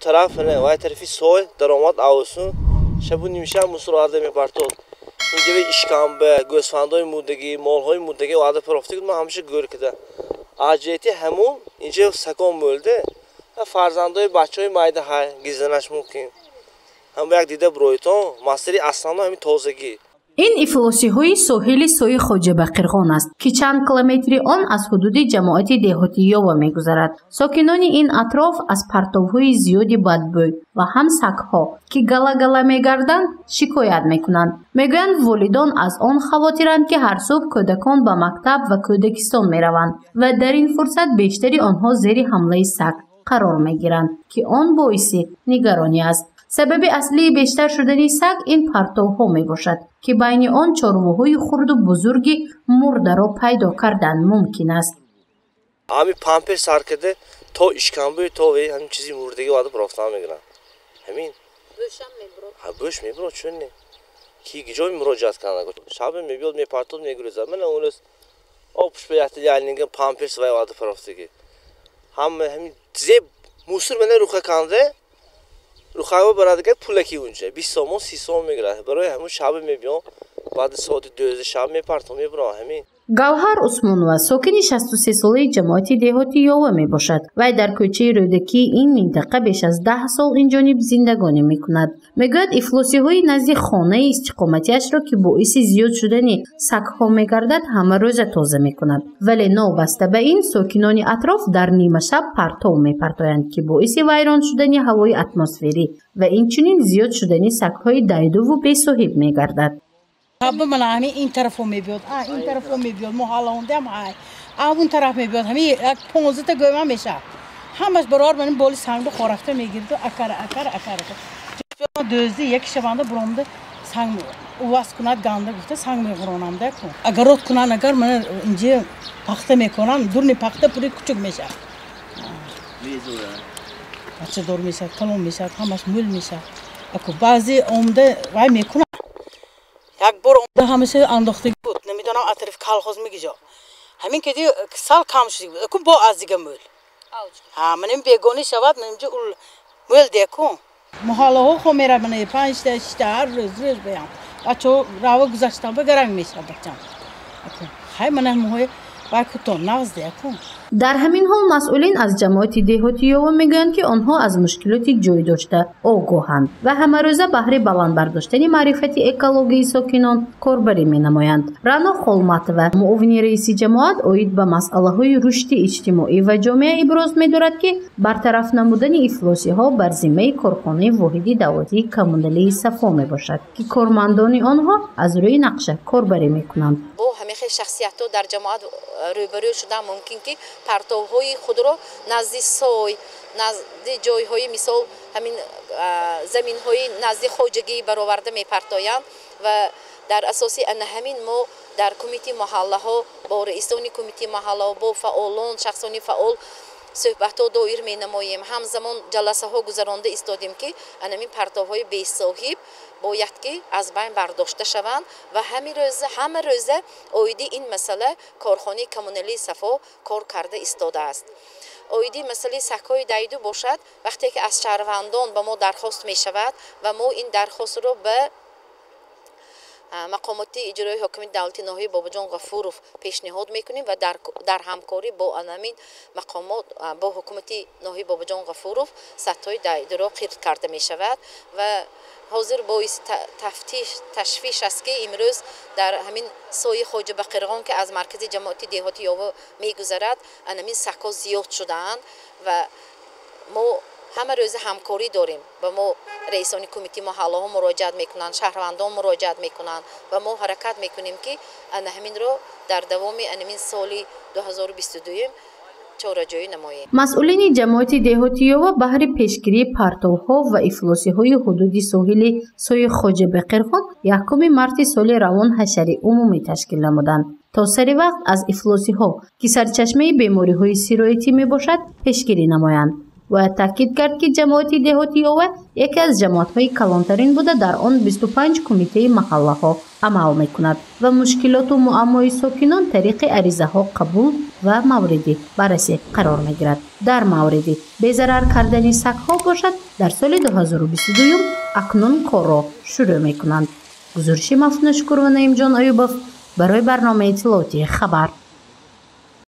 Тараф вай тарафи сой даромад авсун шабу нимшаб мусор оварда мепартод. Инҷа ишкамба, гӯсфандои мурдагӣ, молҳои мурдагӣ оварда партофта, ман ҳамеша гӯр кида. Аз ҷиҳати ҳамун инҷа сагон мӯлде, фарзандои бачаҳои майда ҳай гизданаш мумкин. Ҳам як дида биройтон, масъалаи аслано ҳамин тозагӣ. Ин ифлосиҳои соҳили сои Хоҷабақирғон аст, ки чанд километри он аз ҳудуди ҷамоати деҳоти Ёва мегузарад. Сокинони ин атроф аз партовҳои зиёди бадбӯй ва ҳам сагҳо, ки гала-гала мегарданд, шикоят мекунанд. Мегӯянд, волидон аз он хавотиранд, ки ҳар субҳ кӯдакон ба мактаб ва кӯдакистон мераванд ва дар ин фурсат бештари онҳо зери ҳамлаи саг қарор мегиранд, ки он боиси нигаронӣ аст. Сабаби аслии бештар шудани саг ин партовҳо мебошад, ки байни он чорвоҳои хурду бузурги мурдаро пайдо кардан мумкин аст. Ҳамин пампер сар карда то ишкамбӯи то ҳамин чизи мурдагӣ оварда партофтан мегиранд. Ҳамин бӯшам мебурад. Ҳа, бӯш мебурад, чун не. Ки ҷой муроҷиат карда? Шабе мебиёд, мепартод, мегурезад. Мана он рӯз об пушт ба якта ялнинга памперс вай оварда партофтагӣ. Ҳама ҳамин зеб мусор мана руха канда рухайво барадагар пулаки унҷа 20 сомон, 30 сомон мегирад. Барои ҳамун шабе мебиён, баъди соати 12 шаб мепартом, мебурам ҳамин. Гавҳар Усмонова сокини 63-солаи ҷамоати деҳоти Ёва мебошад. Вай дар кӯчаи Рӯдакии ин минтақа беш аз 10 сол инҷониб зиндагонӣ мекунад. Мегӯяд, ифлосиҳои назди хонаи истиқоматиашро, ки боиси зиёд шудани сагҳо мегардад, ҳамарӯза тоза мекунад. Вале новобаста ба ин, сокинони атроф дар нимашаб партов мепартоянд, ки боиси вайрон шудани ҳавои атмосферӣ ва инчунин зиёд шудани сагҳои дайдуву бесоҳиб мегардад. Шаб мана ҳамин ин тарафо мебиёд, ин тарафо мебиёд, мо ҳалондам ҳай, он тараф мебиёд, ҳамин як 15та гӯйма мешавад. Ҳамаш барор манин боли сангду хорафта мегирду, акара, акара, акара. Дӯзди як шабанда буромда санг уваз кунад, ганда гуфта санг меғуронамда ку. Агарот кунан, агар мана инҷа пахта мекунан, дурни пахта пури кучук мешавад. Бачадор мешавад, калон мешавад, ҳамаш мӯл мешавад. Аку баъзе омда вай мекунад. Як бор омда ҳамаша андохтагӣ буд, намедонам аз тарафи колхоз мегиҷо. Ҳамин ки сал кам шуд, аку бо аз дига мӯл. Ҳа, маним бегонӣ шавад, манимҷа ул мӯл деку. Маҳаллаҳо хо меравад, мана 5та, 6та ҳар рӯз рӯз баям. Бачаҳо рава гузаштан ба гаранг мешавад бачам. Аку хай мана моҳои вай кутон нағз деку. Дар ҳамин ҳол масъулин аз ҷамоати деҳоти Ёва мегӯянд, ки онҳо аз мушкилоти ҷой дошта огоҳанд ва ҳамарӯза баҳри баланд бардоштани маърифати экологии сокинон корбарӣ менамоянд. Рано Холматова, муовини раиси ҷамоат, оид ба масъалаҳои рушди иҷтимоӣ ва ҷомеа иброз медорад, ки бартараф намудани ифлосиҳо бар зиммаи корхонаи воҳиди давлатии коммуналии Сафо мебошад, ки кормандони онҳо аз рӯи нақша корбарӣ мекунанд. Бо ҳамин хел шахсиятҳо дар ҷамоат рӯбарӯ шудан мумкин, ки партовҳои худро назди сой, назди ҷойҳои мисол ҳамин заминҳои назди хоҷагӣ бароварда мепартоянд ва дар асоси ана ҳамин мо дар кумитаи маҳаллаҳо бо раисони кумитаи маҳаллаҳо, бо фаъолон, шахсони фаъол суҳбатҳо доир менамоем. Ҳамзамон ҷаласаҳо гузаронда истодем, ки анамин партовҳои бесоҳиб бояд ки аз байн бардошта шаванд ва ҳама рӯза оиди ин масъала корхонаи коммуналии Сафо кор карда истодааст. Оиди масъалаи сагҳои дайду бошад, вақте ки аз шаҳрвандон ба мо дархост мешавад ва мо ин дархостро ба мақомоти иҷрои ҳокимияти давлати ноҳияи Бобоҷон Ғафуров пешниҳод мекунем ва дар ҳамкорӣ бо анамин мақомот, бо ҳукумати ноҳияи Бобоҷон Ғафуров садҳои дайдуро қирд карда мешавад ва ҳозир боиси тафтиш ташвиш аст, ки имрӯз дар ҳамин сои Хоҷабақирғон, ки аз маркази ҷамоати деҳоти Ёва мегузарад, анамин сагҳо зиёд шудаанд ва мо ҳама рӯза ҳамкорӣ дорем. Ба мо раисони кумитаи маҳаллаҳо муроҷиат мекунанд, шаҳрвандон муроҷиат мекунанд ва мо ҳаракат мекунем, ки ана ҳаминро дар давоми анамин соли 2022 чораҷӯӣ намоем. Масъулини ҷамоати деҳоти Ёва баҳри пешгирии партовҳо ва ифлосиҳои ҳудуди соҳили сои Хоҷабақирхон 1 марти соли равон ҳашари умумӣ ташкил намуданд, то сари вақт аз ифлосиҳо, ки сарчашмаи бемориҳои сироятӣ мебошад, пешгирӣ намоянд. Бояд таъкид кард, ки ҷамоати деҳоти Ёва яке аз ҷамоатҳои калонтарин буда, дар он 25 кумитаи маҳаллаҳо Амал мекунад ва мушкилоту муаммои сокинон тариқи аризаҳо қабул ва мавриди баррасӣ қарор мегирад. Дар мавриди безарар кардани сагҳо бошад, дар соли 2022 акнун корро шурӯъ мекунанд. Гузориши Мафтуна Шукурова, Наимҷон Аюбов барои барномаи иттилоотии «Хабар».